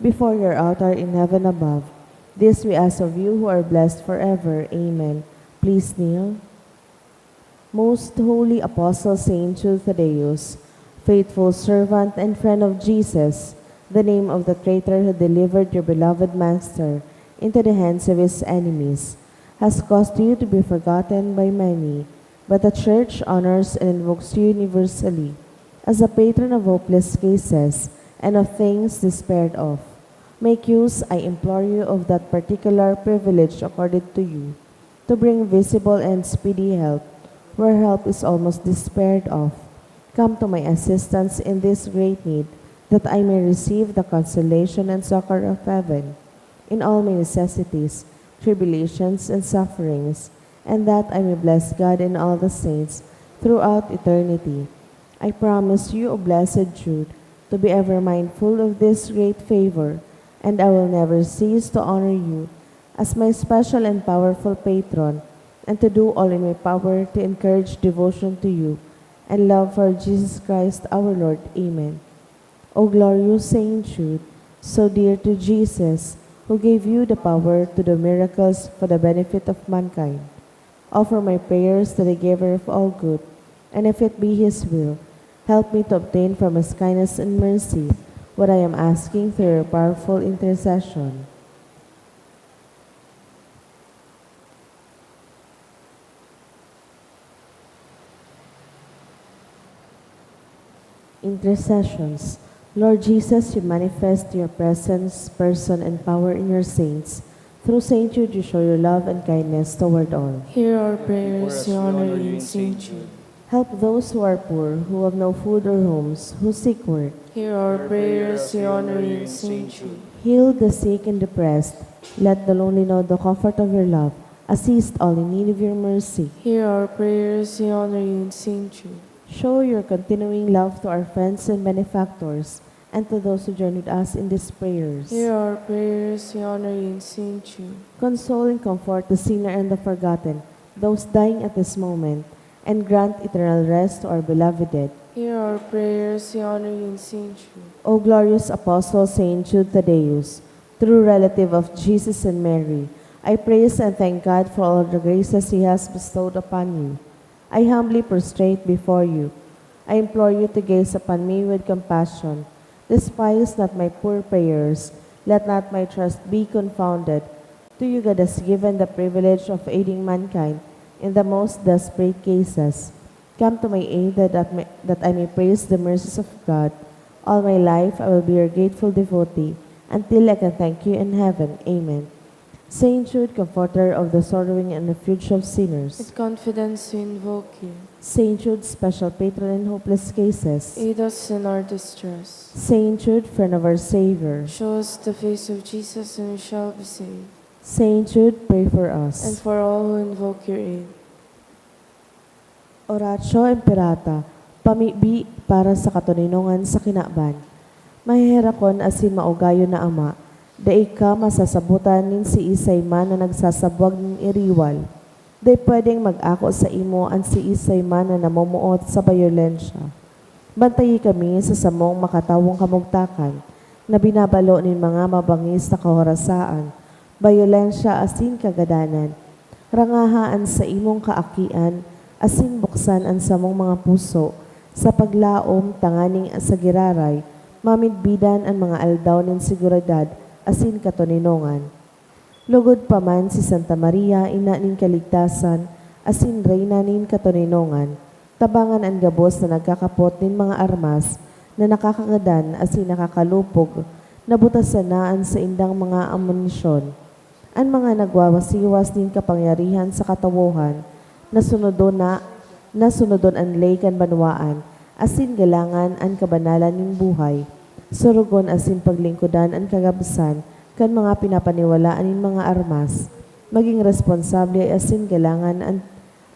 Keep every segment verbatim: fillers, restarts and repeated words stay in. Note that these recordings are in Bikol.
before your altar in heaven above. This we ask of you who are blessed forever. Amen. Please kneel. Most Holy Apostle Saint Jude Thaddeus, faithful servant and friend of Jesus, the name of the traitor who delivered your beloved Master into the hands of his enemies, has caused you to be forgotten by many, but the Church honors and invokes you universally as a patron of hopeless cases and of things despaired of. Make use, I implore you, of that particular privilege accorded to you, to bring visible and speedy help where help is almost despaired of. Come to my assistance in this great need, that I may receive the consolation and succor of heaven in all my necessities, tribulations, and sufferings, and that I may bless God and all the saints throughout eternity. I promise you, O blessed Jude, to be ever mindful of this great favor, and I will never cease to honor you as my special and powerful patron, and to do all in my power to encourage devotion to you and love for Jesus Christ our Lord. Amen. O glorious Saint Jude, so dear to Jesus, who gave you the power to do miracles for the benefit of mankind, offer my prayers to the Giver of all good, and if it be His will, help me to obtain from His kindness and mercy what I am asking through your powerful intercession. Intercessions. Lord Jesus, you manifest your presence, person, and power in your saints. Through Saint Jude, you show your love and kindness toward all. Hear our prayers, we honor you in Saint Jude. Help those who are poor, who have no food or homes, who seek work. Hear our prayers, we honor you in Saint Jude. Heal the sick and depressed. Let the lonely know the comfort of your love. Assist all in need of your mercy. Hear our prayers, we honor you in Saint Jude. Show your continuing love to our friends and benefactors, and to those who join with us in these prayers. Hear our prayers, we honor you in Saint Jude. Console and comfort the sinner and the forgotten, those dying at this moment, and grant eternal rest to our beloved dead. Hear our prayers, we honor you in Saint Jude. O glorious Apostle Saint Jude Thaddeus, true relative of Jesus and Mary, I praise and thank God for all the graces He has bestowed upon you. I humbly prostrate before you. I implore you to gaze upon me with compassion. Despise not my poor prayers. Let not my trust be confounded. To you God has given the privilege of aiding mankind in the most desperate cases. Come to my aid that, that, may, that I may praise the mercies of God. All my life I will be your grateful devotee until I can thank you in heaven. Amen. Saint Jude, comforter of the sorrowing and refuge of sinners. With confidence we invoke you. Saint Jude, special patron in hopeless cases. Aid us in our distress. Saint Jude, friend of our Savior. Show us the face of Jesus and we shall be saved. Saint Jude, pray for us. And for all who invoke your aid. Oratio Imperata, pamibi para sa katoninongan sa kinaban. Maheherakon asin maugayon na Ama, dai ka masasabotan nin siisay man na nagsasabwag nin iriwal. Dai pwedeng mag-ako saimo an siisay man na namomoot sa bayolensya. Bantayi kami sa samong makatawong kamugtakan na binabalo nin mga mabangis na kahorasaan, bayolensya asin kagadanan. Rangaha an saimong kaakian asin buksan an samong mga puso sa paglaom tanganing sa giraray mamidbidan an mga aldaw nin seguridad asin katoninongan. Lugod pa man si Santa Maria, Ina nin Kaligtasan asin Reyna nin Katoninongan, tabangan an gabos na nagkakapot nin mga armas na nakakagadan asin nakakalupog, nabutasan na an saindang mga amunisyon. An mga nagwawasiwas nin kapangyarihan sa katawohan, nasunodon na, nasunodon an ley kan banwaan, asin galangan an kabanalan nin buhay. Sorogon asin paglingkodan an kagabsan kan mga pinapaniwalaan nin mga armas. Magin responsable asin galangan an,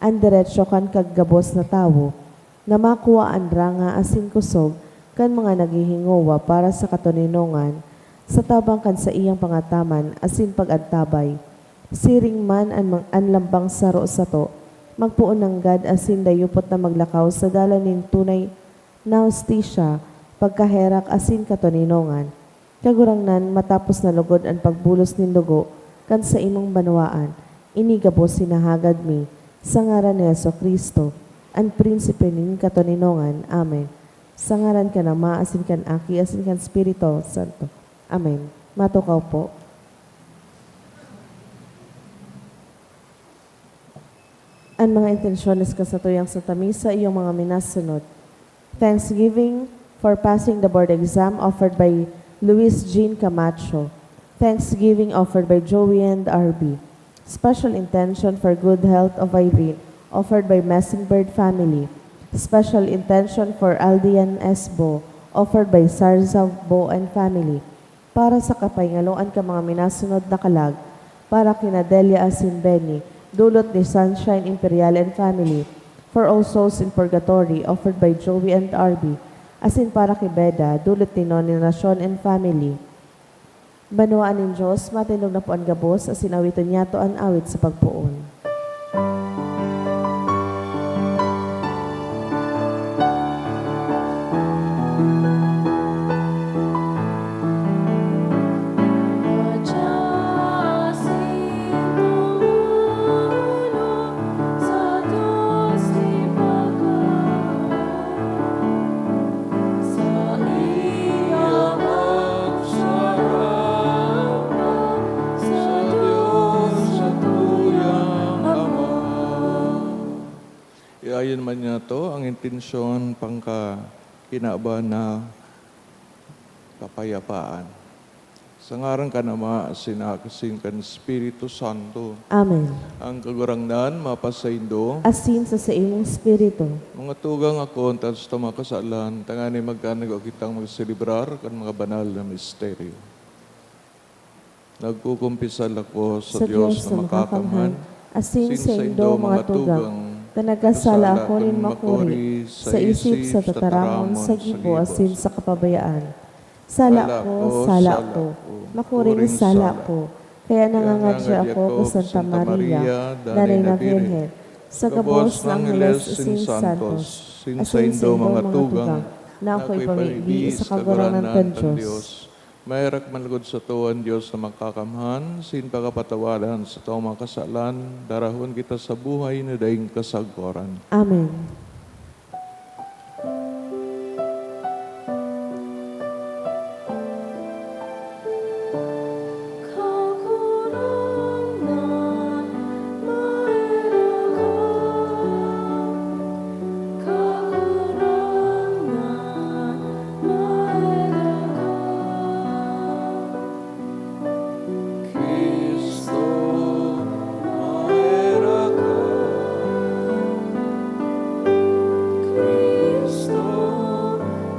an derecho kan kagabos na tawo, na makua an ranga asin kosog kan mga naghihingowa para sa katoninongan, sa tabang kan saiyang pangataman asin pag-antabay. Siring man an mang-, an lambang saro sato, magpoon nanggad asin dayupot na maglakaw sa dalan nin tunay na hustisya, pagkaherak asin katoninongan. Kagurangnan, matapos na lugod an pagbulos nin dugo kan saimong banwaan, ini gabos hinahagad mi, sa ngaran ni Jesu-Cristo, an Prinsipe nin katoninongan. Amen. Sa ngaran kan Ama, asin kan Aki, asin kan Espiritu Santo. Amen. Matukaw po. An mga intensyones kan satuyang Santa Misa, iyong mga minasunod. Thanksgiving for passing the board exam offered by Luis Jean Camacho. Thanksgiving offered by Joey and R B. Special intention for good health of Irene, offered by Messingbird family. Special intention for Aldian S. Bo, offered by Sarza Bo and family. Para sa kapahingaloan kan mga minasunod na kalag, para kina Delia asin Benny, dulot ni Sunshine Imperial and family, for all souls in purgatory, offered by Joey and R B, asin para ki Beda, dulot ni Noni Nacion and family. Banwaan nin Dios, matindog na po an gabos, asin awiton niyato an awit sa pagpoon. Iayon man niyato ang intensyon pangka kinaban na kapayapaan. Sa ngaran kan Ama, asin kan Aki, asin kan Espiritu Santo. Amen. Ang Kagurangnan mapasaindo. Asin sa saimong espiritu. Mga tugang, akoon ta an satong mga kasalan, tanganing magkanigwa kitang magselebrar kan mga banal na misteryo. Nagkukumpisal ako sa Sa Dios Dios na na makakamhan, makakamhan, asin asin saindo, saindo, mga mga tugang, tugang, na nagkasala nagkasala ako nin akong makuri makuri sa sa isip, isip, sa sa tataramon, tataramon, sa sa gibo, gibo, asin sa sa kapabayaan. Sala Sala ko, ko, sala sala ko, ko, makuring makuring sala sala ko. ko. Kaya Kaya nangangadya nangangadya ako ako kay Santa Santa Maria, Maria, Danay Danay na na Birhen, Birhen, sa sa gabos gabos na na Angheles Angheles asin asin Santos, Santos, asin asin saindo, saindo, mga mga tugang, tugang, na na ako'y ako'y pamibi pamibi sa sa Kagurangnan Kagurangnan kan kan Dios. Dios. Maherak man logod sato an Dios na makakamhan, asin pakapatawadan satong mga kasalan, darahon kita sa buhay na daing kasagkoran. Amen. Kagurangnan, maherak ka. Kagurangnan, maherak ka. Cristo, maherak ka. Cristo,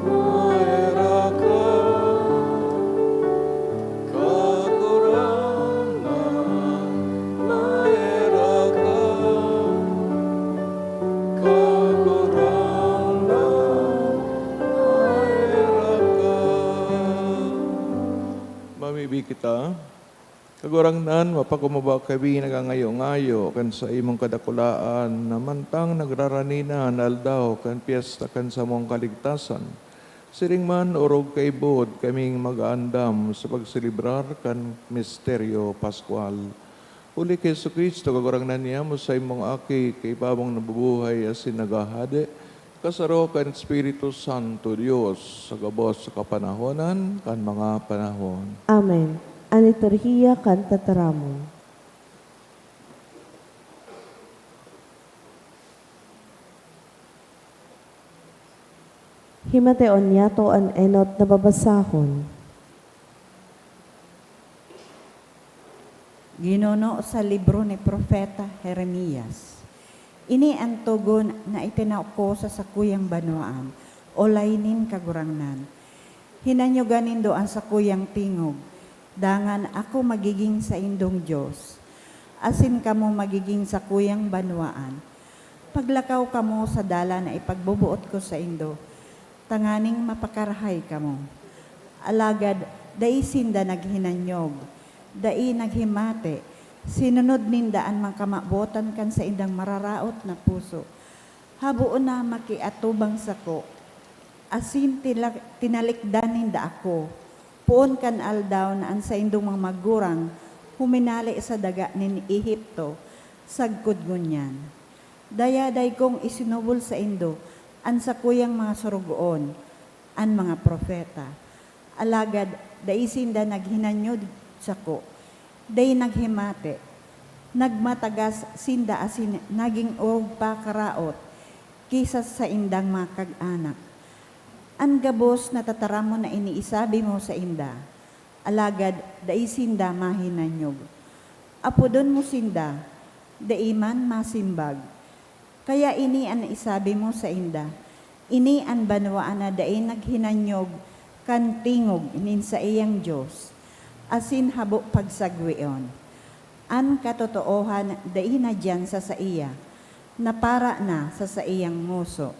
maherak ka. Kagurangnan, maherak ka. Kagurangnan, maherak ka. Mamibi kita. Kagurangnan, mapakumbaba kami nagangayo-ngayo kan saimong kadakulaan na mantang nagrarani na an aldaw kan pyesta kan samong kaligtasan. Siring man, orog kaibood kaming mag-aandam sa pagselebrar kan misteryo paskwal. Huli ki Jesu-Cristo, Kagurangnan niamo, saimong Aki, kaiba mong nabubuhay asin naghahade, kasaro kan Espiritu Santo, Dios, sa gabos sa kapanahonan kan mga panahon. Amen. An liturhiya kan tataramon. Himateon niyato an enot na babasahon. Ginuno sa libro ni Propeta Jeremias. Ini an togon na itinao ko sa sakuyang banwaan, olay nin Kagurangnan. Hinanyoga nindo an sakuyang tingog, dangan ako magigin saindong Dios, asin kamo magigin sakuyang banwaan. Paglakaw kamo sa dalan na ipagboboot ko saindo, tanganing mapakarahay kamo. Alagad dai sinda naghinanyog, dai naghimate, sinunod ninda an mga kamawotan kan saindang mararaot na puso. Haboon na makiatubang sako, asin tila-, tinalikdan ninda ako. poon kan aldaw na an saindong mga magurang huminale sa daga nin Egipto, sagkod ngunyan. Dayaday kong isinubol saindo an sakuyang mga sorogoon, an mga propeta. Alagad dai sinda naghinanyod sako, dai naghimati. Nagmatagas sinda asin nagin orog pa karaot ki sa saindang mga kag-anak. An gabos na tataramon na ini isabi mo sainda, alagad dai sinda mahinanyog. Apodon mo sinda, dai man masimbag. Kaya ini an isabi mo sainda, "Ini an banwaan na dai naghinanyog kan tingog nin saiyang Dios, asin habo pagsagweon. An katotoohan dai na diyan sa saiya, napara na sa saiyang ngoso."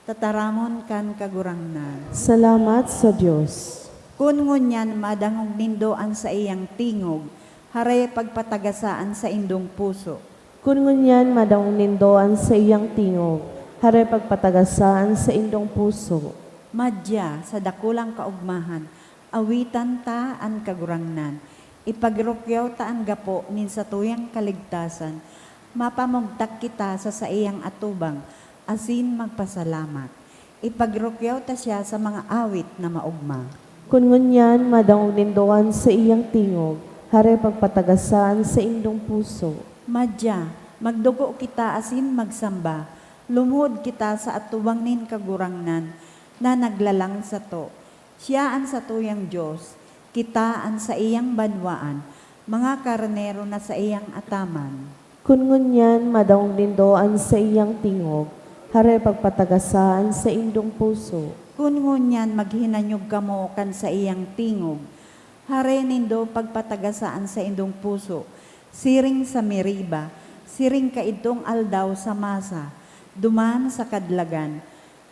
Tataramon kan Kagurangnan. Salamat sa Dios. Kun ngunyan madangog nindo an saiyang tingog, hare pagpatagasa an saindong puso. Kun ngunyan madangog nindo an saiyang tingog, hare pagpatagasa an saindong puso. Madya sa dakulang kaogmahan, awitan ta an Kagurangnan. Ipagrukyaw ta an gapo nin satuyang kaligtasan. Mapamugtak kita sa saiyang atubang asin magpasalamat. Ipagrukyaw ta siya sa mga awit na maogma. Kun ngunyan madangog nindo an saiyang tingog, hare pagpatagasa an saindong puso. Madya, magdugo kita asin magsamba. Lumuhod kita sa atubang nin Kagurangnan na naglalang sato. Siya an satuyang Dios, kita an saiyang banwaan, mga karnero na saiyang ataman. Kun ngunyan madangog nindo an saiyang tingog, hare pagpatagasa an saindong puso. Kun ngunyan maghinanyog kamo kan saiyang tingog, hare nindo pagpatagasa an saindong puso, siring sa Meriba, siring kaidtong aldaw sa Masa, duman sa Kadlagan,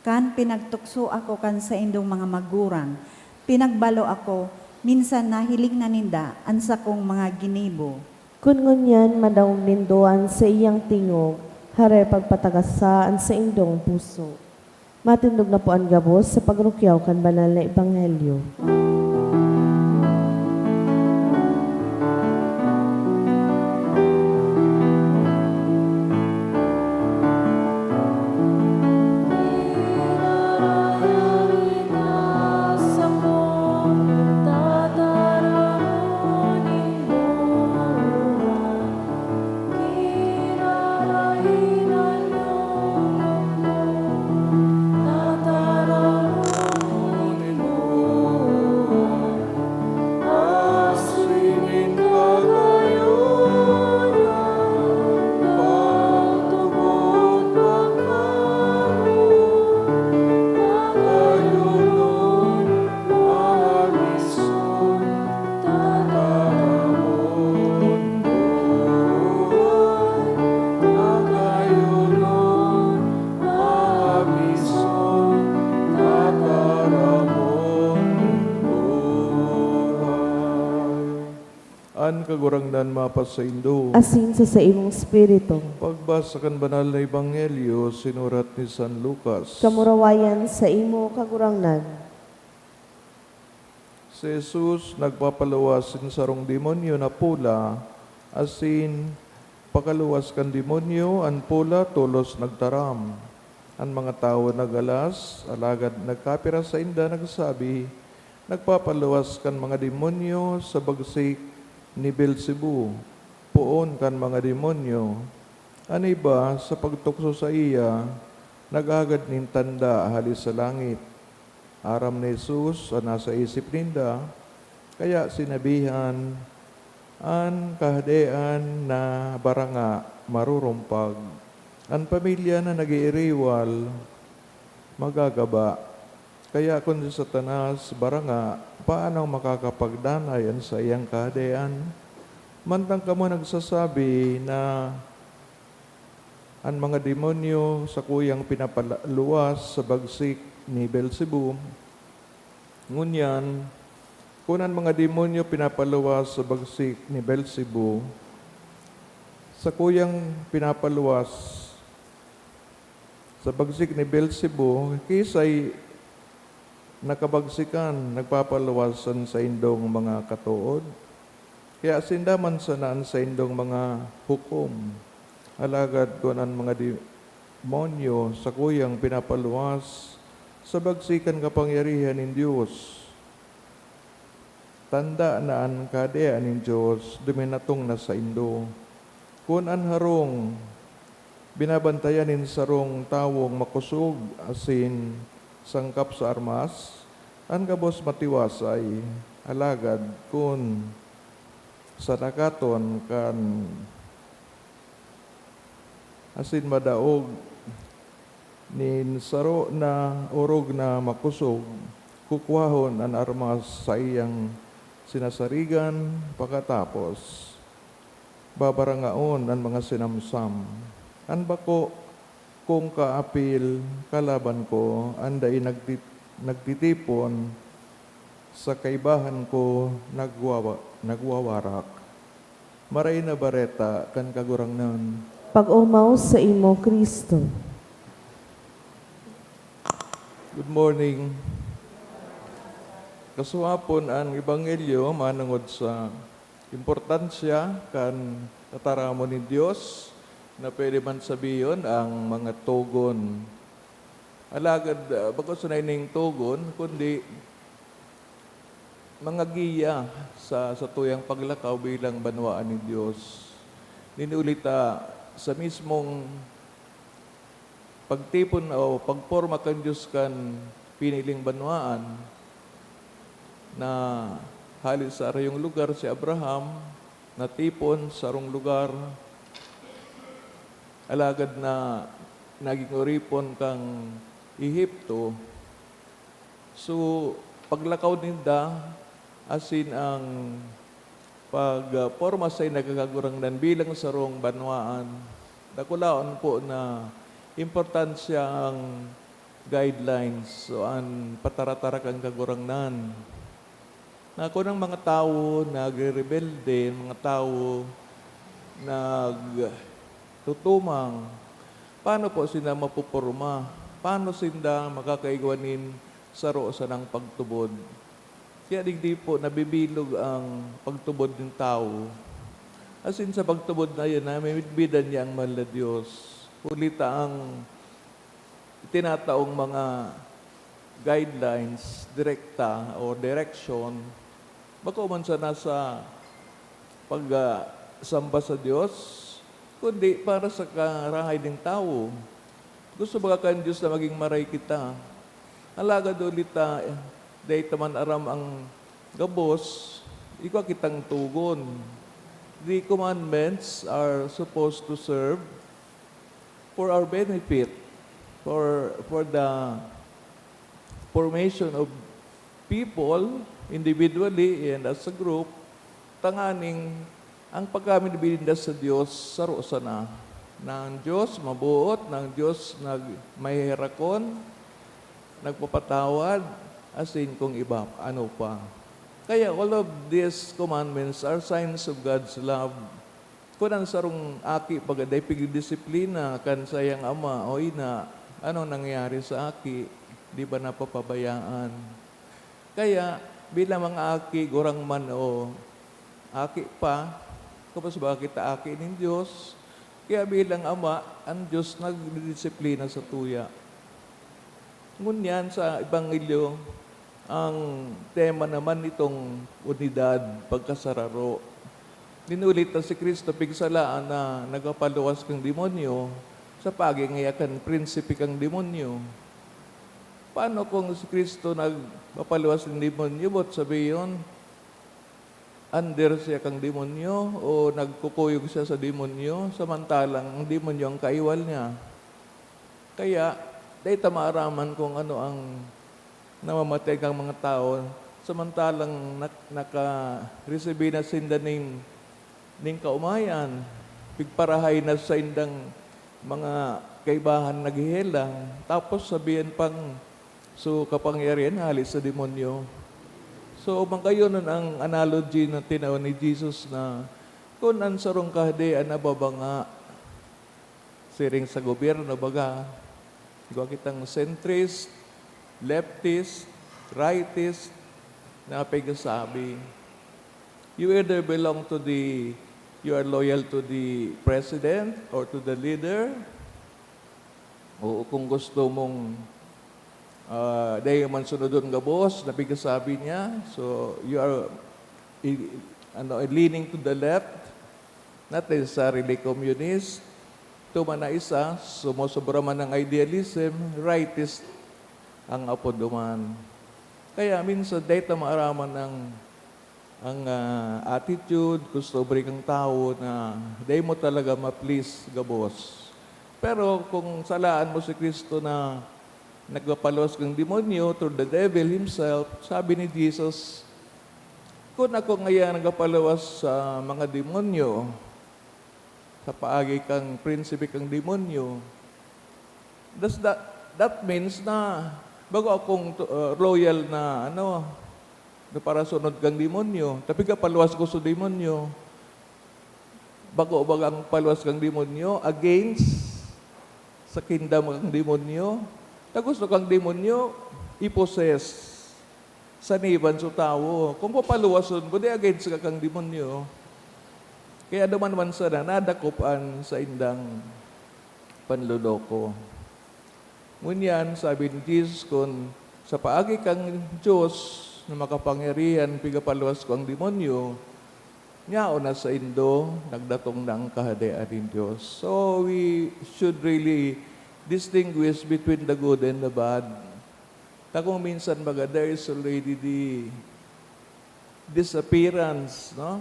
kan pinagtukso ako kan saindong mga magurang, pinagbalo ako, minsan nahiling na ninda an sakong mga ginibo. Kun ngunyan madangog nindo an saiyang tingog, hare pagpatagasa an saindong puso. Matindog na po an gabos sa pagrukyaw kan banal na ebanghelyo. An Kagurangnan mapasaindo. Asin sa saimong espiritu. Pagbasa kan Banal na Ebanghelyo sinurat ni San Lucas. Kamurawayan saimo, Kagurangnan. Si Jesus nagpapaluwas nin sarong demonyo na pola, asin pakaluwas kan demonyo, an pola tolos nagtaram. An mga tawo nagalas, alagad nagkapira sainda nagsabi, "Nagpapaluwas kan mga demonyo sa bagsik ni Beelzebub, poon kan mga demonyo." An iba, sa pagtukso saiya, naghagad nin tanda hale sa langit. Aram ni Jesus an nasa isip ninda, kaya sinabihan, "An Kahadean na baranga marurumpag, an pamilya na nag-iiriwal magagaba. Kaya kun si Satanas baranga, paanong makakapagdanay an saiyang Kahadean? Mantang kamo nagsasabi na an mga demonyo sakuyang pinapaluwas sa bagsik ni Beelzebub. Ngunyan, kun an mga demonyo pinapaluwas sa bagsik ni Beelzebub, sakuyang pinapaluwas sa bagsik ni Beelzebub, kiisay na kabagsikan nagpapaluwas an saindong mga katood? Kaya sinda man sana an saindong mga hukom. Alagad kun an mga demonyo sakuyang pinapaluwas sa bagsikan kapangyarihan nin Dios, tanda na an Kahadean nin Dios duminatong na saindo. Kun an harong binabantayan nin sarong tawong makosog asin sangkap sa armas, an gabos matiwasay. Alagad kun sa nakaton kan asin madaog nin saro na orog na makosog, kukuahon an armas sa iyang sinasarigan, pakatapos babarangaon an mga sinamsam. An bako kong kaapil kalaban ko, an dai nagti-, nagtitipon sa kaibahan ko, nagwawa-, nagwawarak. Maray na Bareta kan Kagurangnan. Pag-omaw saimo, Cristo. Good morning. Kasuapon an Ebanghelyo manongod sa importansya kan tataramon nin Dios, na pwede man sabihon ang mga togon. Alagad, ah, bako sana ining togon, kundi mga giya sa satuyang paglakaw bilang banwaan nin Dios. Nin huli ta, sa mismong pagtipon o pagporma kan Dios kan piniling banwaan, na hale sa sarayong lugar si Abraham, natipon sa sarong lugar, alagad na naging oripon kan Ehipto. So, paglakaw ninda, asin ang pagporma sainda kan Kagurangnan bilang sarong banwaan, dakulaon po na importansya ang guidelines o an pataratara kan Kagurangnan. Na kun ang mga tawo nagrerebelde, mga tawo nagtutumang, paano po sinda mapoporma? Paano sinda makakaigwa nin saro sanang pagtubod? Kaya digdi po nabibilog ang pagtubod nin tawo. Asin sa pagtubod na iyan, namimidbidan niya ang mahal na Dios. Huli ta ang itinataong mga guidelines, direkta o direksyon, bako man sana sa pag, ah, samba sa Dios, kundi para sa karahay nin tawo. Gusto baga kan Dios na maging maray kita. Alagad huli ta, eh, dai ta man aram ang gabos, igwa kitang togon. The commandments are supposed to serve for our benefit, for, for the formation of people individually and as a group, tanganing ang pagkamidbid ninda sa Dios saro sana, na ang Dios maboot, na ang Dios nag-, maheherakon, nagpapatawad, asin kung iba, ano pa. Kaya all of these commandments are signs of God's love. Kun an sarong aki baga dai pigdidisiplina kan saiyang ama o ina, anong nangyayari sa aki? Di ba napapabayaan? Kaya, bilang mga aki, gurang man o aki pa, kapos ba kita aki nin Dios? Kaya bilang ama, ang Dios nagdidisiplina sa tuya. Ngunyan sa Ebanghelyo, ang tema naman nitong unidad, pagkasararo. Dinulit na si Cristo pigsalaan na nagpapaluwas kan demonyo sa pagingaya kan prinsipe kan demonyo. Paano kung si Cristo nagpapaluwas kan demonyo, boot sabihon, under siya kan demonyo o nagkukuyog siya sa demonyo, samantalang ang demonyo ang kaiwal niya? Kaya, dai ta maaraman kung ano ang namamategang mga tawo, samantalang nak-, naka-resibi na sinda ning, ning kaomayan, pigparahay na saindang mga kaibahan naghehelang, tapos sabihan pang, "So, kapangyarihan hale sa demonyo." So, magayon ang analogy na tinao ni Jesus na kun an sarong kahadean nababanga, siring sa gobyerno, baga, igwa kitang centrist, leftist, rightist na pigsasabi. You either belong to the, you are loyal to the president or to the leader, o kung gusto mong, ah, dai man sunodon gabos na pigsasabi niya, so you are, i-, ano, leaning to the left, not necessarily communist. Tuman na isa, sumusobra man ang idealism, rightist ang apodoman. Kaya minsan, dai ta maaraman ang, ang, ah, attitude, kostumbre kan tawo na dai mo talaga ma-please gabos. Pero kung salaan mo si Cristo na nagpapaluwas kan demonyo through the devil himself, sabi ni Jesus, "Kun ako ngaya nagpapaluwas sa mga demonyo, sa paagi kan prinsipe kan demonyo, does that, that means na bako akong to-, uh, loyal na, ano, na parasunod kan demonyo, ta pigpapaluwas ko sa demonyo." Bako bagang paluwas kan demonyo against sa kingdom kan demonyo? Ta gusto kan demonyo i-possess, saniban sa tawo. Kung papaluwason mo, di against ka kan demonyo. Kaya duman man sana nadakop an saindang panloloko. Ngunyan, sabi ni Jesus, kun sa paagi kan Dios na makapangyarihan pigapaluwas ko ang demonyo, nyaon na saindo, nagdatong na ang Kahadean nin Dios. So, we should really distinguish between the good and the bad. Ta kung minsan baga, there is already the disappearance, no?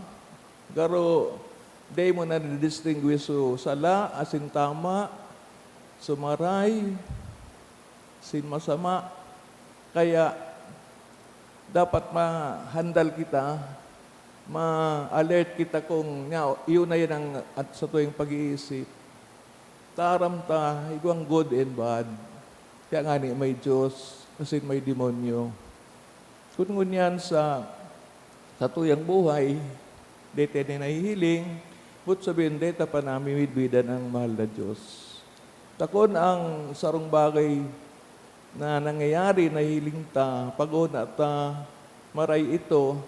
Garo, dai mo na nadidistinguish so sala asin tama, so maray asin masama. Kaya, dapat mahandal kita, ma-alert kita kung nya-, iyo na yan ang, at sa tuwing pag-iisip. Ta aram ta, igwang good and bad. Kaya ngani may Dios, asin may demonyo. Kun ngunyan sa, sa tuyang buhay, dai ta ini nahihiling, but sabihin, dai ta pa namimidbidan ang mahal na Dios. Ta kun ang sarong bagay na nangyayari, nahiling ta, pag-una ta, maray ito,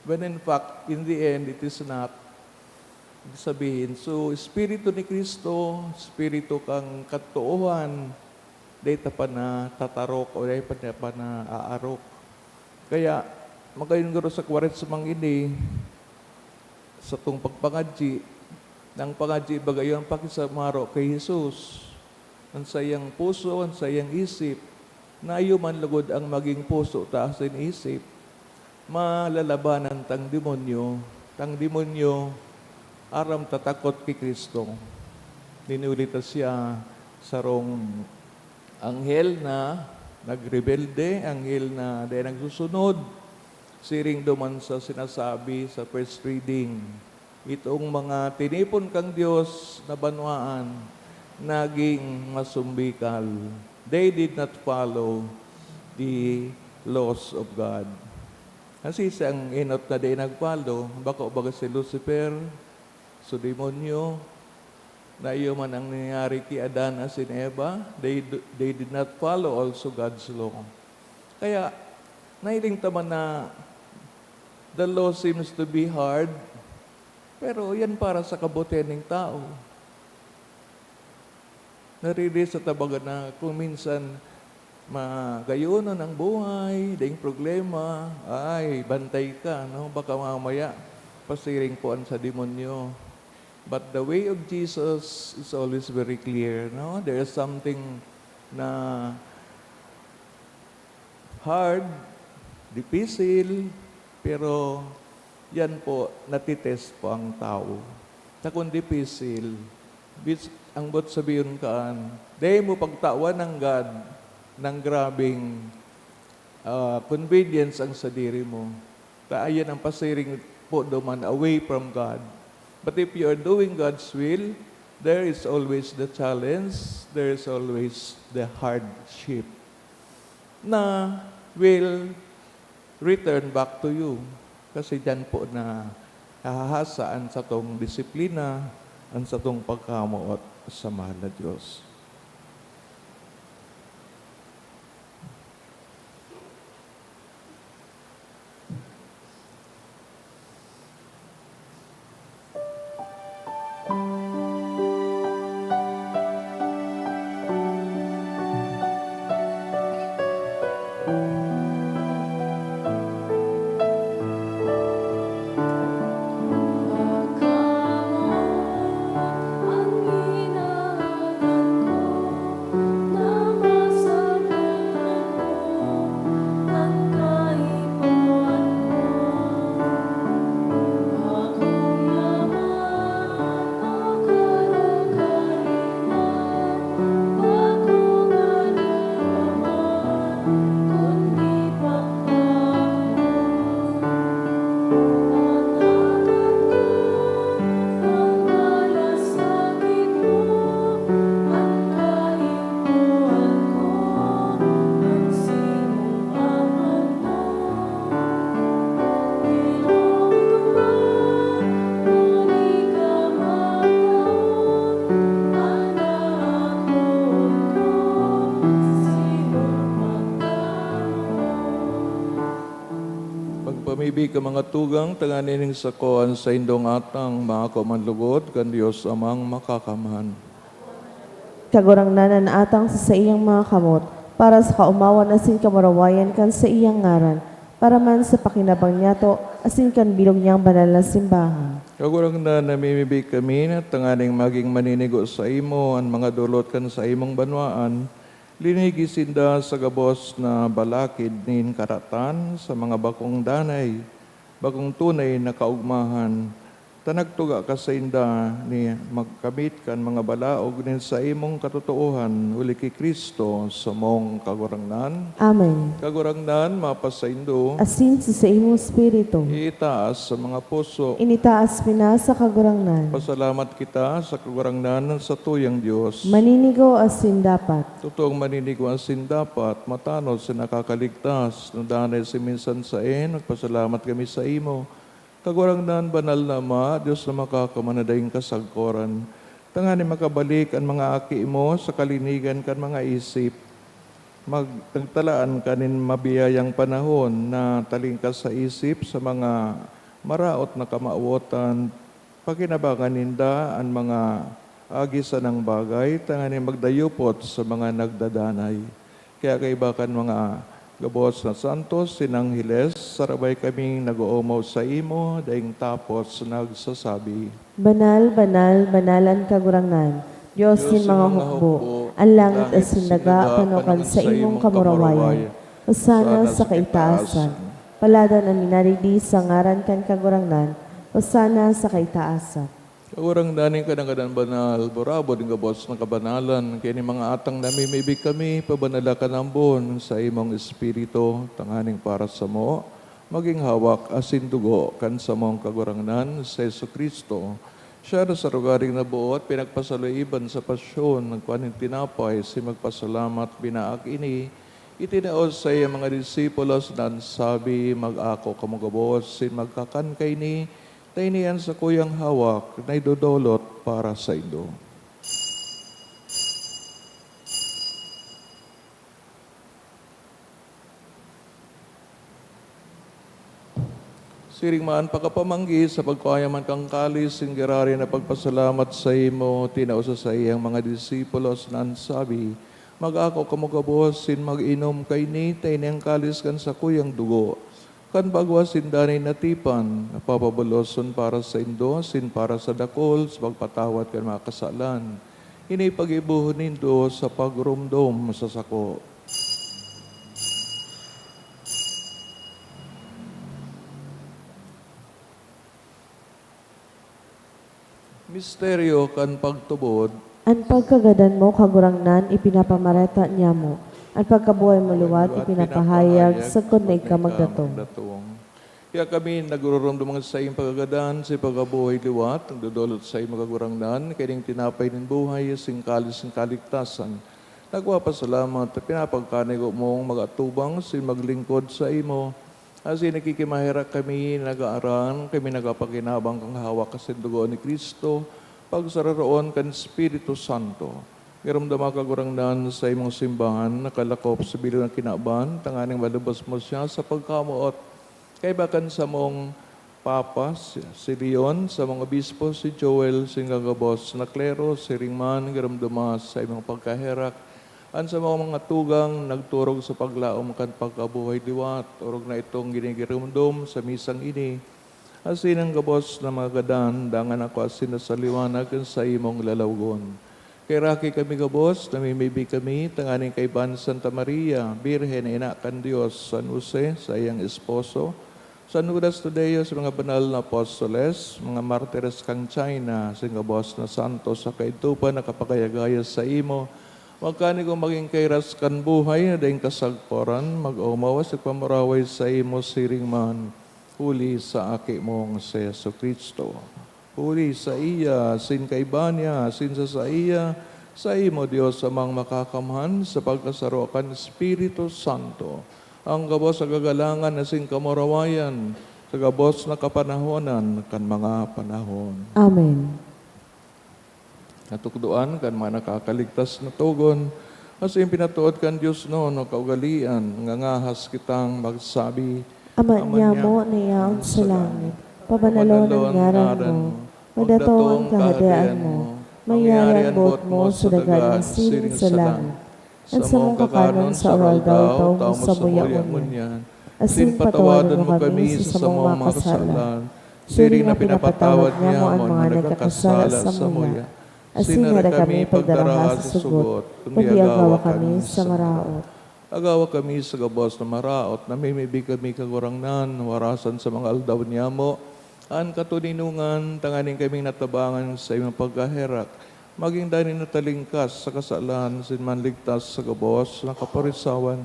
when in fact, in the end, it is not. Ibig sabihin, so, Espiritu ni Cristo, Espiritu kan katoohan, dai ta pa natatarok o dai pa ta pa naaarok. Kaya, magayon garo sa Kwaresmang ini, satong pagpangadyi, na ang pangadyi baga iyo an pakisamaro ki Jesus, an saiyang puso, an saiyang isip, na iyo man lugod ang magin puso ta asin isip, malalabanan tang demonyo, tang demonyo aram ta takot ki Cristo. Dinuli ta siya sarong anghel na nagrebelde, anghel na dai nagsusunod, siring duman sa sinasabi sa first reading. Itong mga tinipon kang Dios na banwaan naging masumbikal. They did not follow the laws of God. Nasisi ang enot na dai nag-follow, bako baga si Lucifer, so demonyo, na iyo man ang nangyari ki Adan asin Eva, they d-, they did not follow also God's law. Kaya, nahiling ta man na the law seems to be hard, pero yan para sa kabutihan nin tao. Naririnig sa tabagan na kung minsan magayonon ang buhay, daing problema, ay, bantay ka, no? Baka mamaya pasiring po an sa demonyo. But the way of Jesus is always very clear, no? There is something na hard, dipisil, pero yan po, natitest po ang tao. Ta kun dipisil, bis-, ang bot sabihon kaan, dai mo pagtawan ang God ng grabeng, ah, convenience ang sadiri mo. Ta ayan ang pasiring po duman away from God. But if you are doing God's will, there is always the challenge, there is always the hardship na will return back to you. Kasi diyan po nahahasa an satong disiplina, an satong pagkamoot sa mahal na Diyos. Bi ka mga tugang, tanganing sako an saindong atang maako man lugod kan Dios Amang Makakamhan. Kagurangnan, an atang sa saiyang mga kamot, para sa kaomawan asin kamurawayan kan saiyang ngaran, para man sa pakinabang niyato asin kan bilog niyang banal na simbahan. Kagurangnan, namimibi kami na tanganing magin maninigo saimo an mga dolot kan saimong banwaan. Linigi sinda sa gabos na balakid nin karatan, sa mga bakong danay, bakong tunay na kaogmahan, ta nagtuga ka sainda ni magkamit kan mga balaog nin saimong katotoohan, huli ki Cristo, samong Kagurangnan. Amen. Kagurangnan, mapasaindo. Asin sa saimong espiritu. Itaas sa mga puso. Initaas mi na sa Kagurangnan. Pasalamat kita sa Kagurangnan, sa tuyang Dios. Maninigo asin dapat. Totoong maninigo asin dapat, matanod sa nakakaligtas, na danay si minsan saen, magpasalamat kami saimo. Kagurangnan, banal na Ama, Dios na makakamana daing kasagkoran, tanganing makabalik an mga aki mo sa kalinigan kan mga isip. Mag-, nagtalaan ka nin mabiyayang panahon na talingkas sa isip sa mga maraot na kamawotan, pakinabangan ninda an mga agi sanang bagay, tanganing magdayupot sa mga nagdadanay. Kaya kaiba kan mga gabos na santos, sin angheles, sarabay kaming nag-oomaw saimo, daing tapos nagsasabi, Banal, banal, banal an Kagurangnan, Dios nin mga hukbo. An langit asin daga pano kan saimong kamurawayan. Hosana sa kaitaasan. Paladan an minadigdi sa ngaran kan Kagurangnan. Hosana sa kaitaasan. Kagurangnan nin Kadanggadan Banal, burabod nin gabos na kabanalan, kaya nin mga atang namimibi kami, pabanala ka nambon sa imong Espiritu, tanganing para samo, magin hawak asin dugo kan samong Kagurangnan, si Jesu-Cristo. Siya na sa rogaring naboot, pinagpasaloiban sa pasyon, nagkua nin tinapay, si magpasalamat, binaak ini, itinao sa iyang mga disipulos na an sabi, "Mag-ako kamo gabos, sin magkakan kaini, ta ini an sakuyang hawak na idodolot para saindo." Siring man, pakapamanggi sa pagkua niya man kan kalis, singgiraray na pagpasalamat saimo, tinao sa saiyang mga disipulos na an sabi, "Mag-ako kamo gabos, sin mag-inom kaini, ta ini an kalis kan sakuyang dugo, kan bagwas sinda nin natipan, na papaboloson para saindo, sin para sa dakul, sa pagpatawad kan mga kasalan. Ini paggibohon nindo sa pagromdom sa sako." Misteryo kan pagtubod. An pagkagadan mo, Kagurangnan, ipinapamareta niamo. An pagkabuhay mo liwat, ipinapahayag sagkod na ika magdatong. Kaya kami nagururumdom sa saiyang pagkagadan, sa pagkabuhay liwat, nagdodolot saimo, Kagurangnan, kaining tinapay nin buhay, asin kalis nin kaligtasan. Nagpapasalamat, pinapagkanigo mong mag-atubang, sin maglingkod saimo. Asin nakikimaherak kami, nag-aaran, kami nagpapakinabang kan hawak asin dugo ni Cristo, pagsararoon kan Espiritu Santo. Giromdoma, Kagurangnan, sa imong simbahan, nakalakop sa bilog na kinaban, tanganing malubos mo siya sa pagkamoot. Kaiba kan samong Papa, si, si Leon, samong Obispo, si Joel, sin gagabos na klero, siring man, giromdoma sa imong pagkaherak, an samong mga tugang nagturog sa paglaom kan pagkabuhay liwat, orog na itong ginigiromdom sa misang ini, asin an gabos na mga gadan, dangan ako asin na sa liwanag kan saimong lalawgon. Kaheraki kami gabos, namimibi kami, tanganing kaiba ni Santa Maria, Birhen na ina kan Dios, San Jose, saiyang esposo, San Judas Tadeo, sa mga banal na apostoles, mga martires kan China, sa gabos na santos sa kaidtopan na kapagayagaya saimo, magkanigo magin kairas kan buhay na daing kasagparan, mag-omaw sa pagpamuraway saimo siring man, huli sa Aki mong si Jesu-Cristo. Huli saiya, asin kaiba niya, asin sa saiya, saimo, Dios Amang Makakamhan, sa pagkasaro kan Espiritu Santo, an gabos na kagalangan asin kamurawayan, sa gabos na kapanahonan kan mga panahon. Amen. Natukdoan kan mga nakakaligtas na togon, asin pinatood kan Dios nono kaugalian, nangangahas kitang magsabi, Ama niamo na yaon sa langit, pabanalon an ngaran mo. Magdatong an Kahadean mo. Mangyari an boot mo sa daga na siring sa langit. An samong kakanon sa aldaw-aldaw, taw mo samuya ngunyan. Asin patawadon mo kami sa samong mga kasalan, siring na pinapatawad niamo an mga nagkakasala samuya. Asin dai kami pagdaraha sa sugot, kundi agawa kami sa maraot. Agawa kami sa gabos na maraot, namimibi kami, Kagurangnan, warasan sa mga aldaw niamo an katoninongan, tanganing kaming natabangan sa imong pagkaherak, magin danay na talingkas sa kasalan, asin manligtas sa gabos na kaparisawan.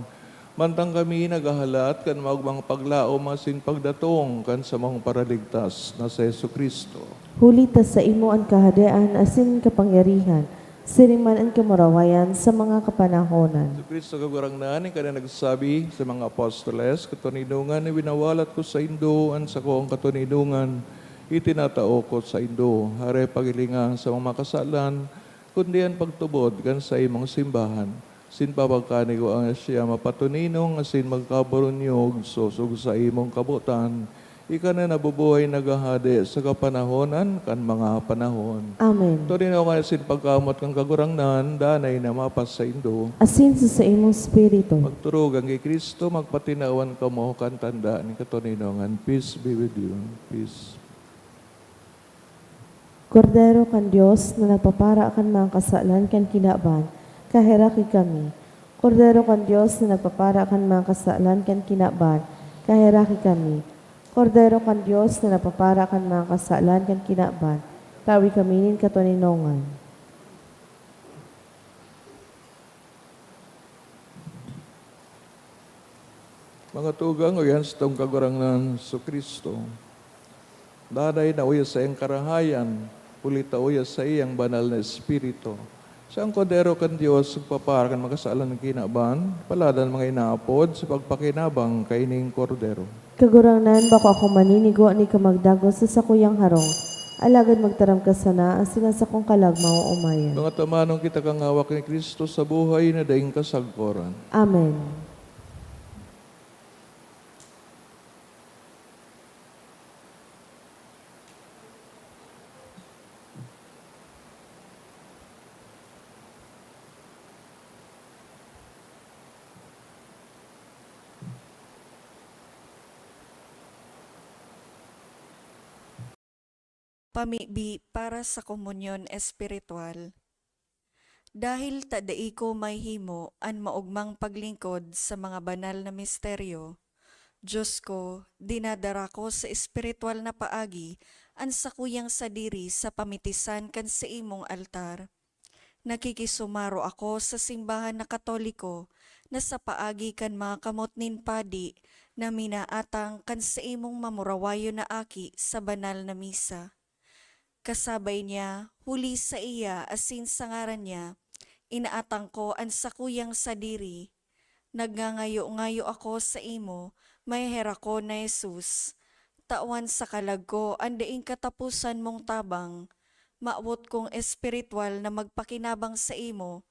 Mantang kami naghahalat kan maogmang paglaom asin pagdatong kan samong Paraligtas na si Jesu-Cristo. Huli ta saimo an kahadean asin kapangyarihan, siring man an kamurawayan sa mga kapanahonan. Jesu-Cristo, Kagurangnan, ika na nagsabi sa mga apostoles, "Katoninongan na winawalat ko saindo an sakong katoninongan, itinatao ko saindo. Hare pagilinga sa mga kasalan, kundi an pagtubod kan saimong simbahan." Sin pagkanigo an siya mapatoninong asin magkaburunyog, sosog sa imong kabotan, ika na nabubuhay naghahade sa kapanahonan kan mga panahon. Amen. Toninongan asin pagkamoot kan Kagurangnan, danay na mapasaindo. Asin sa saimong espiritu. Magturugan ki Cristo, magpatinawan kamo kan tanda nin katoninongan. Peace be with you. Peace. Kordero kan Dios na nagpapara kan mga kasalan kan kinaban, kaheraki kami. Kordero kan Dios na nagpapara kan mga kasalan kan kinaban, kaheraki kami. Kordero kan Dios na nagpapara kan mga kasalan kan kinaban, tawi kami nin katoninongan. Mga tugang, uyan satong Kagurangnan Jesu-Cristo. Danay na uya saiyang karahayan, huli ta uya saiyang banal na Espiritu. Siya an Kordero kan Dios, nagpapara kan mga kasalan kan kinaban, paladan mga inaapod sa pagpakinabang kaining Kordero. Kagurangnan, bako ako maninigo ni ka magdagos sa sakuyang harong, alagad magtaram ka sana asin an sakong kalag maoomayan. Mga tamanong kita kan hawak ni Cristo sa buhay na daing kasagkoran. Amen. Pamibi para sa komunyon espiritual. Dahil ta dai ko mahimo an maogmang paglingkod sa mga banal na misteryo, Dios ko, dinadara ko sa espiritual na paagi an sakuyang sadiri sa pamitisan kan saimong altar. Nakikisumaro ako sa simbahan na Katoliko na sa paagi kan mga kamot nin padi na minaatang kan saimong mamurawayon na aki sa banal na misa. Kasabay niya, huli saiya asin sa ngaran niya, inaatang ko an sakuyang sadiri. Nagngangayo-ngayo ako saimo, maheherakon na Jesus. Tawan sa kalag ko an daing kataposan mong tabang. Mawot kong espiritual na magpakinabang saimo,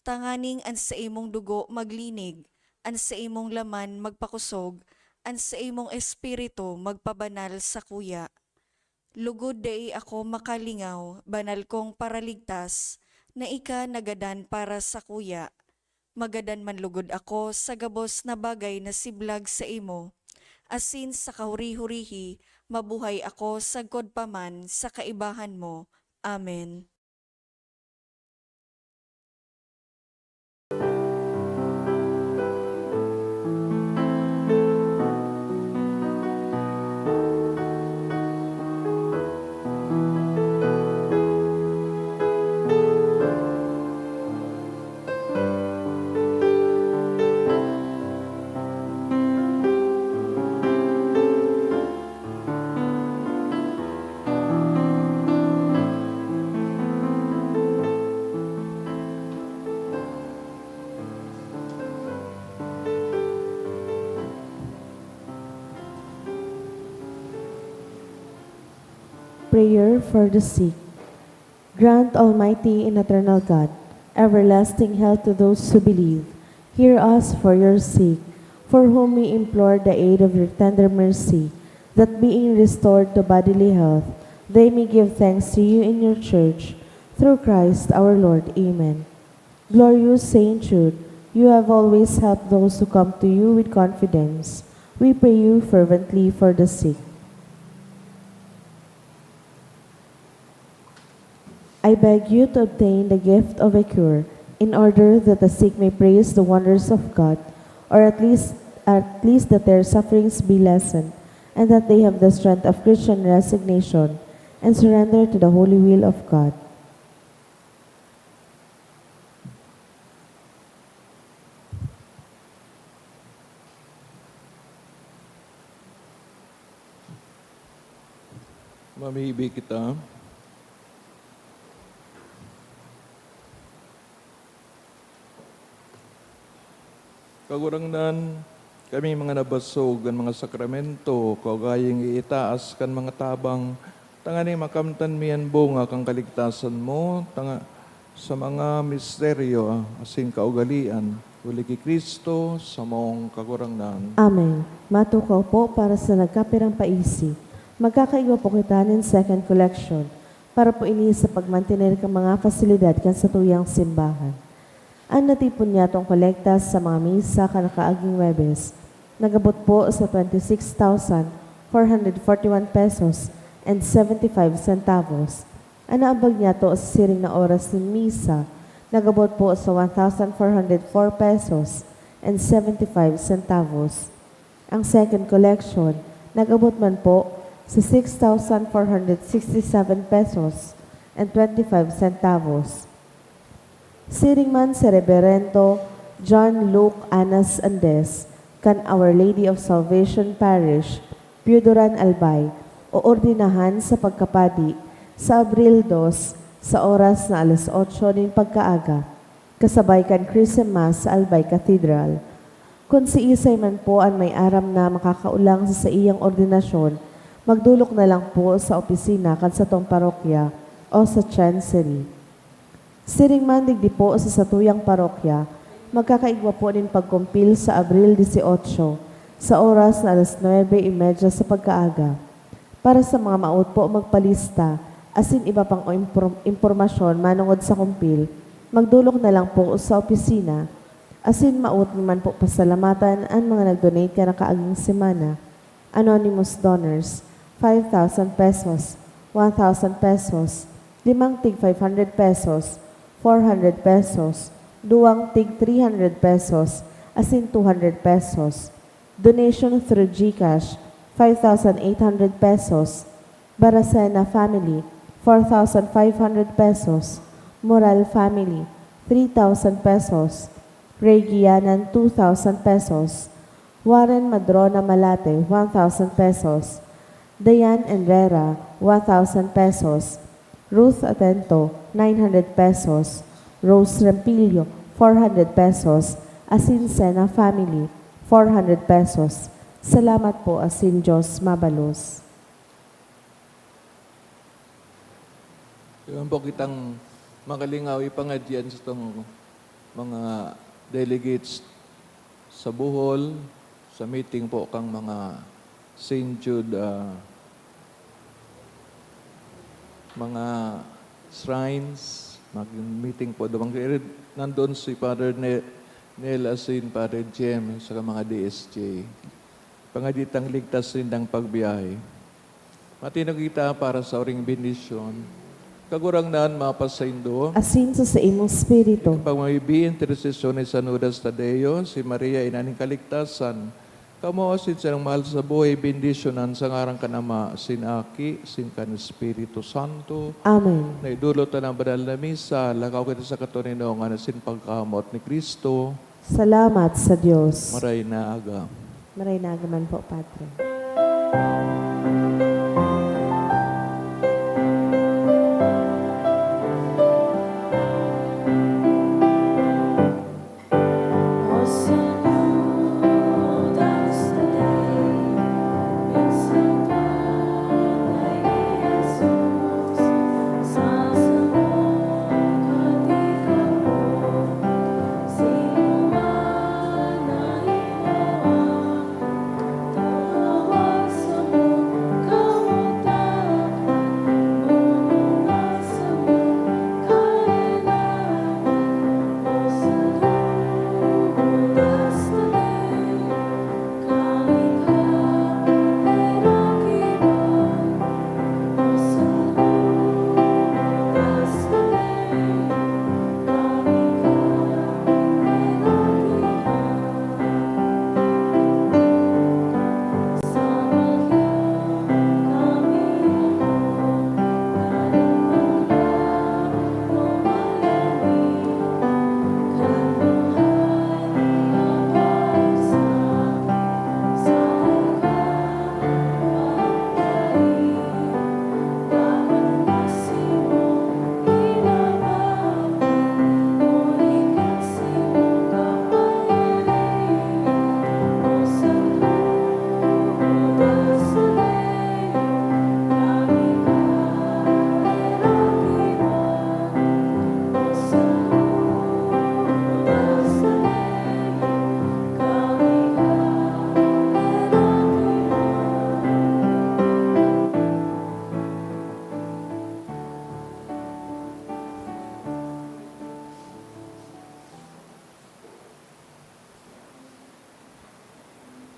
tanganing an saimong dugo maglinig, an saimong laman magpakosog, an saimong espiritu magpabanal sakuya. Lugod dai ako makalingaw, banal kong Paraligtas, na ika nagadan para sakuya. Magadan man lugod ako sa gabos na bagay na siblag saimo, asin sa kahuri-hurihi mabuhay ako sagkod pa man sa kaibahan mo. Amen. Prayer for the sick. Grant, Almighty and Eternal God, everlasting health to those who believe. Hear us for your sake. for whom we implore the aid of your tender mercy, that being restored to bodily health, they may give thanks to you in your church, through Christ our Lord. Amen. Glorious Saint Jude, you have always helped those who come to you with confidence. We pray you fervently for the sick. I beg you to obtain the gift of a cure, in order that the sick may praise the wonders of God, or at least, at least that their sufferings be lessened, and that they have the strength of Christian resignation and surrender to the holy will of God. Mamibi kita. Kagurangnan, kami mga nabasog kan mga sakramento, kaugayang iitaas kan mga tabang, tanganing makamtan mi an bunga kan kaligtasan mo, tanga-, sa mga misteryo asin kaugalean, huli ki Cristo, samong Kagurangnan. Amen. Matukaw po para sa nagkapirang paisi. Magkakaigwa po kita nin second collection para po ini sa pagmantener kan mga pasilidad kan satuyang simbahan. An natipon niyatong kolekta sa mga misa kan nakaaging Huwebes nag-abot po sa twenty-six thousand four hundred forty-one pesos and seventy-five centavos. An naambag niyato sa siring na oras nin misa nag-abot po sa one thousand four hundred four pesos and seventy-five centavos. Ang second collection nag-abot man po sa six thousand four hundred sixty-seven pesos and twenty-five centavos. Siring man si Reberendo John Luke Anas Andes kan Our Lady of Salvation Parish, Pioduran, Albay, oordinahan sa pagkapadi sa Abril dos sa oras na alas otso nin pagkaaga, kasabay kan Chrism Mass sa Albay Cathedral. Kun siisay man po an may aram na makakaolang sa saiyang ordinasyon, magdolok na lang po sa opisina kan satong parokya o sa chancery. Siring man digdi po sa satuyang parokya, magkakaigwa po nin pagkumpil sa Abril dieciocho, sa oras na alas nuebe y media sa pagkaaga. Para sa mga maot po magpalista asin iba pang impor-, impormasyon manongod sa kumpil, magdolok na lang po sa opisina. Asin maot mi man po pasalamatan an mga nag-donate kan nakaaging semana. Anonymous donors, five thousand pesos, one thousand pesos, limang tig five hundred pesos, four hundred pesos, duwang tig three hundred pesos, asin two hundred pesos. Donation through GCash, five thousand eight hundred pesos. Baracena family, four thousand five hundred pesos. Moral family, three thousand pesos. Regianan, two thousand pesos. Warren Madrona Malate, one thousand pesos. Dayan Enrera, one thousand pesos. Ruth Atento, nine hundred pesos. Rose Rampillo, four hundred pesos. Asin Sena family, four hundred pesos. Salamat po, asin Diyos mabalos. Iwan po kitang makalingaw ipangadyan sa tong mga delegates sa Bohol, sa meeting po kang mga Saint Jude, ah, mga shrines, mag-meeting po. Damang, nandun si Father Ne-, Nel asin Father Jem, saka mga D S J. Pangaditang ligtas nindang pagbiyahe. Matinog kita para sa oring bendisyon. Kagurangnan, mapasaindo. Asin sa saimong espiritu. Ikapagmabibi, intersesyon ni San Judas Tadeo, si Maria, ina nin kaligtasan. Kamo, asin sinong mahal sa buhay, bendisyonan sa ngaran kan Ama, sin Aki, sin kan Espiritu Santo. Amen. Naidulot na ang banal na misa, lakaw kita sa katoninongan asin pagkamoot ni Cristo. Salamat sa Diyos. Maray na aga. Maray na aga man po, Padre.